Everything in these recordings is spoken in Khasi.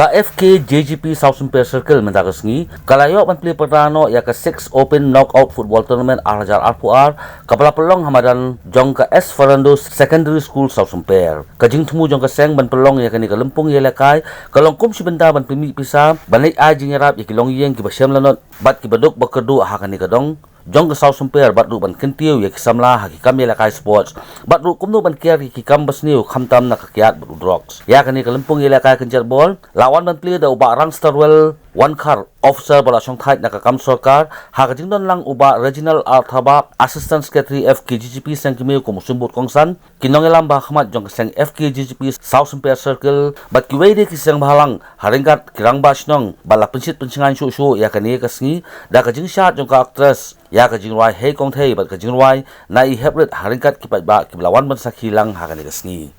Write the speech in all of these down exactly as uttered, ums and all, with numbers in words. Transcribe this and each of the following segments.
Ka F K J G P South Sumper Circle mynta ka sngi ka la ïoh ban plie pyrta noh ïa ka six Open Knockout Football Tournament ar hajar arphew ar, kaba la pynlong ha madan jong ka S Fernando Secondary School South Sumper. Ka jingthmu jong ka seng ban pynlong ïa kane ka lympung ïalehkai ka long kum shi bynta ban pynmih pisa ban leit ai jingïarap ïa ki longïing kiba shem lanot bad kiba duk ba kyrduh ha kane ka dong jong ka South Sumper bad ruh ban kyntiew ïa ki samla ha ki kam ïalehkai sports bad ruh kumno ban kiar ïa ki kam basniew khamtam na ka kiad bad u drugs. Ïa kane ka lympung ïalehkai kynjat bol la wan ban plie da u Bah Rangstarwell Wankhar, officer ba la shongthait na ka kam sorkar, ha ka jingdon lang u Bah Reginald Arthaba, Assistant Secretary F K G G P Sengkmie kum u symbud kongsan, ki nongïalam ba ha khmat jong ka seng F K G G P South Sumper Circle bad kiwei de ki seng bhalang ha ryngkat ki rangbah shnong ba la pynshit pynshngaiñ shuh shuh ïa kane ka sngi da ka jingshad jong ka actress ïa ka jingrwai Hei Kong Thei bad ka jingrwai Na I Hep Rit ha ryngkat ki paidbah kiba la wan ban sakhi lang ha kane ka sngi.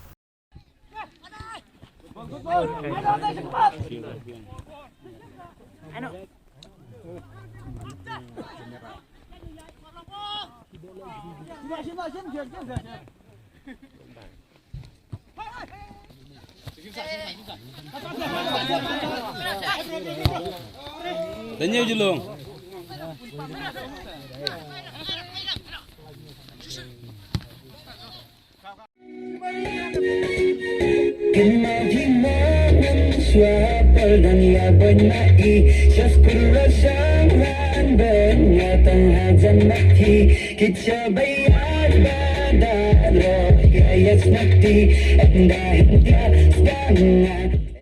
Daniel Julong. Kynmaw hi mo ngam shuwa por dang ïa ban ma i. Sha skul ra shang ran ban nga tang ha jan ma ki. Ki cha bai ar ba da ro ïa ïa snak ti. Em da hin tia skang nga.